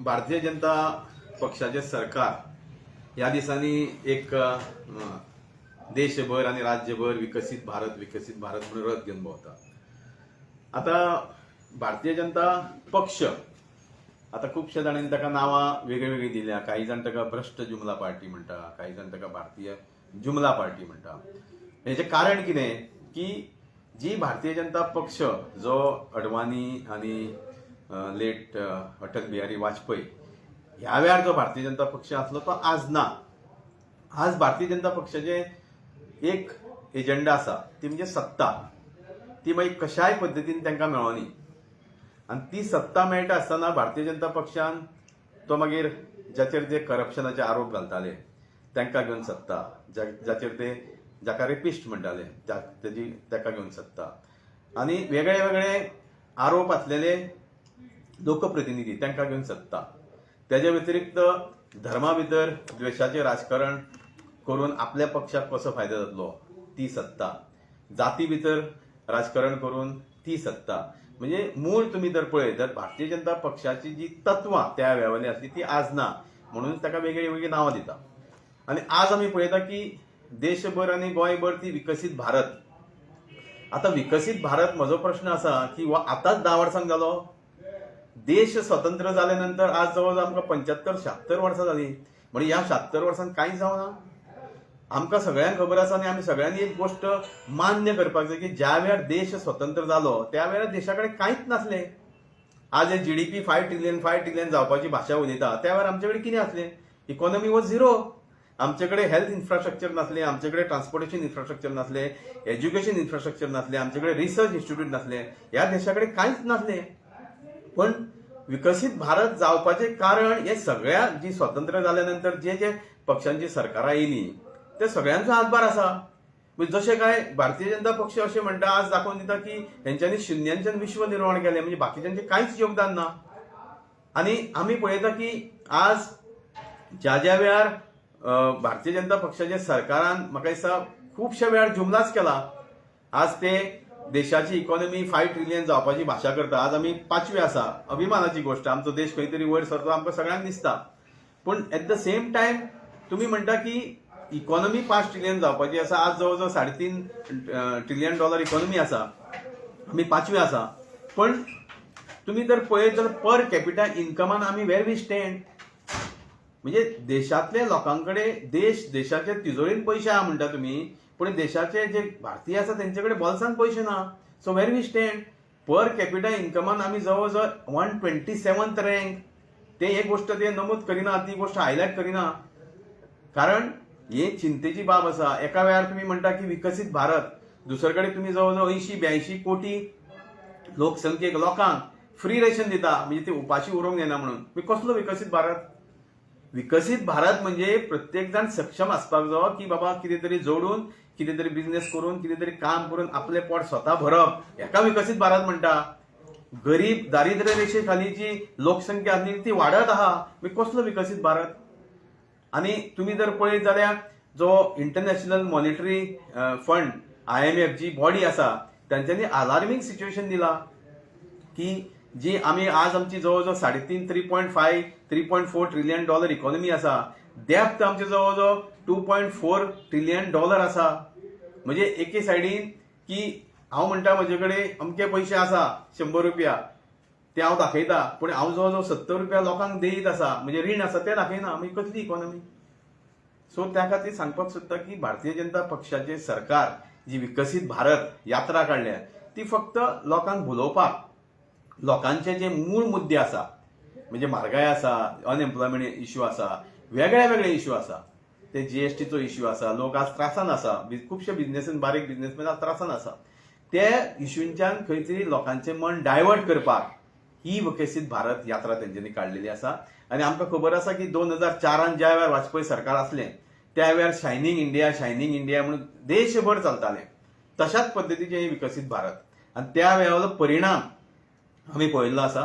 भारतीय जनता पक्षाचें सरकार ह्या दिसांनी एक देशभर आनी राज्यभर विकसीत भारत, विकसीत भारत म्हणून रथ घेवन भोंवता. आतां भारतीय जनता पक्ष आतां खुबशे जाणांनी ताका नांवां वेगळी वेगळी दिल्या. काही जाण ताका भ्रश्ट जुमला पार्टी म्हणटा, काही जाण ताका भारतीय जुमला पार्टी म्हणटा. हेचें कारण कितें की जी भारतीय जनता पक्ष जो अडवाणी आनी लेट अटल बिहारी वाजपेयी ह्या वेळार जो भारतीय जनता पक्ष आसलो तो आज ना. आज भारतीय जनता पक्षाचे एक एजंडा आसा, ती म्हणजे सत्ता. ती मागीर कशाय पद्दतीन तांकां मेळोनी आनी ती सत्ता मेळटा आसतना भारतीय जनता पक्षान तो मागीर जाचेर ते करप्शनाचे आरोप घालताले तांकां घेवन सत्ता, जाचेर ते जाका रेपिस्ट म्हणटाले तेजी ताका घेवन सत्ता आनी वेगळे वेगळे आरोप आसलेले लोकप्रतिनिधी तांकां घेवन सत्ता. तेज्या व्यतिरिक्त धर्मा भितर द्वेशाचें राजकारण करून आपल्या पक्षाक कसो फायदो जातलो ती सत्ता, जाती भितर राजकारण करून ती सत्ता. म्हणजे मूळ तुमी जर पळयत तर भारतीय जनता पक्षाची जी तत्वां त्या वेळावयली आसली ती आज ना, म्हणून ताका वेगळी वेगळी नांवां दिता. आनी आज आमी पळयता की देशभर आनी गोंयभर ती विकसीत भारत. आतां विकसीत भारत म्हजो प्रश्न आसा की हो आतांच 10 वर्सांक जालो? देश स्वतंत्र जाले नंतर आज जवळ जवळ आमकां 75 76 वर्सां जाली, म्हणजे ह्या 76 वर्सांत कांय जावना. आमकां सगळ्यांक खबर आसा आनी आमी सगळ्यांनी एक गोश्ट मान्य करपाक जाय की ज्या वेळार देश स्वतंत्र जालो त्या वेळार देशा कडेन कांयच नासलें. आज हे जीडीपी 5 ट्रिलियन 5 ट्रिलियन जावपाची भाशा उलयता, त्या वेळार आमचे कडेन कितें आसलें? Economy was zero. आमचे कडेन हेल्थ इन्फ्रास्ट्रक्चर नासलें, आमचे कडेन ट्रान्सपोर्टेशन इन्फ्रास्ट्रक्चर नासलें, एज्युकेशन इन्फ्रास्ट्रक्चर नासलें, आमचे कडेन रिसर्च इन्स्टिट्यूट नासलें, ह्या देशा कडेन कांयच नासलें. पण विकसीत भारत जावपाचें कारण हे सगळ्या जी स्वतंत्र जाल्या नंतर जे जे पक्षांची सरकारां येयली ते सगळ्यांचो हातभार आसा. म्हणजे जशें काय भारतीय जनता पक्ष अशें म्हणटा, आज दाखोवन दिता की हेंच्यांनी शुन्यांच्यान विश्व निर्माण केलें, म्हणजे बाकीच्यांचें कांयच योगदान ना. आनी आमी पळयता की आज ज्या ज्या वेळार भारतीय जनता पक्षाच्या सरकारान म्हाका दिसता खुबश्या वेळार जुमलाच केला. आज ते देशाची इकॉनॉमी 5 ट्रिलियन जावपाची भाशा करता. आज आमी पांचवे आसा, अभिमानाची गोश्ट. आमचो देश खंय तरी वयर सरता आमकां सगळ्यांक दिसता. पूण एट the same time तुमी म्हणटा की इकॉनॉमी 5 ट्रिलियन जावपाची आसा. आज जवळ जवळ 3.5 ट्रिलियन डॉलर इकॉनॉमी आसा, आमी पांचवे आसा. पण तुमी जर पळयत जाल्यार पर कॅपिटा इन्कमान आमी वेर we stand. म्हणजे देशांतले लोकां कडेन देश देशाचे तिजोरीन पयशे आहा म्हणटा तुमी, पूण देशाचे जे भारतीय आसा तेंचे कडेन बोल्सान पयशे ना. So where we stand per capita इन्कमान आमी जवळ जवळ 127th rank. ते एक गोश्ट ते नमूद करिना, ती गोश्ट हायलायट करिना, कारण ही चिंतेची बाब आसा. एका वेळार तुमी म्हणटा की विकसीत भारत, दुसरे कडेन तुमी जवळ जवळ 80 82 कोटी लोकसंख्येक लोकांक फ्री रेशन दिता, म्हणजे ते उपाशी उरोंक जायना म्हणून. मागीर कसलो विकसीत भारत? विकसीत भारत म्हणजे प्रत्येक जाण सक्षम आसपाक जावो की बाबा कितें तरी जोडून, कितें तरी बिझनेस करून, कितें तरी काम करून आपलें पोट स्वता भरप, हेका विकसीत भारत म्हणटा. गरीब दारिद्र्य रेशे खाली जी लोकसंख्या आसली ती वाडत आहा, मागीर कसलो विकसीत भारत? आनी तुमी जर पळयत जाल्यार जो इंटरनॅशनल मॉनिटरी फंड आयएमएफ जी बॉडी आसा तांच्यांनी अलार्मींग सिच्युएशन दिला की जी आमी आज आमची जवळ जवळ 3.5, 3.5, 3.4 trillion dollar economy आसा. डेब्ट आमचे जवळ जवळ 2.4 ट्रिलियन डॉलर आसा. म्हणजे एके सायडीन की हांव म्हणटा म्हजे कडेन अमके पयशे आसा 100 रुपया, ते हांव दाखयता, पूण हांव जवळ जवळ 70 रुपया लोकांक दियत आसा, म्हणजे रीण आसा ते दाखयना. मागीर कसली इकॉनॉमी? सो त्या खातीर सांगपाक सोदता की भारतीय जनता पक्षाचे सरकार जी विकसीत भारत यात्रा काडल्या ती फक्त लोकांक भुलोवपाक, लोकांचे जे मूळ मुद्दे आसा, म्हणजे म्हारगाय आसा, अनएम्प्लॉयमेंट इश्यू आसा, वेगळे वेगळे इश्यू आसा, ते जीएसटीचो इश्यू आसा, लोक आज त्रासान आसा, खुबशे बिझनेसीन, बारीक बिझनेसमॅन आज त्रासान आसा, ते इश्यूंच्यान खंय तरी लोकांचें मन डायवर्ट करपाक ही विकसीत भारत यात्रा तेंच्यांनी काडलेली आसा. आनी आमकां खबर आसा की 2004 ज्या वेळार वाजपेयी सरकार आसलें त्या वेळार शायनींग इंडिया, शायनींग इंडिया म्हणून देशभर चलतालें. तशाच पद्दतीचें हें विकसीत भारत. आनी त्या वेळालो परिणाम आमी पळयल्लो आसा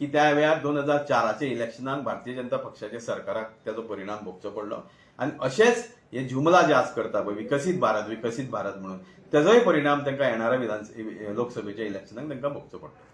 की त्या वेळार 2004 इलेक्शनाक भारतीय जनता पक्षाच्या सरकाराक त्याचो परिणाम भोगचो पडलो. आनी अशेंच हे जुमला जे आज करता पळय विकसीत भारत, विकसीत भारत म्हणून, तेजोय परिणाम तांकां येणाऱ्या विधान लोकसभेच्या इलेक्शनाक तांकां भोगचो पडटलो.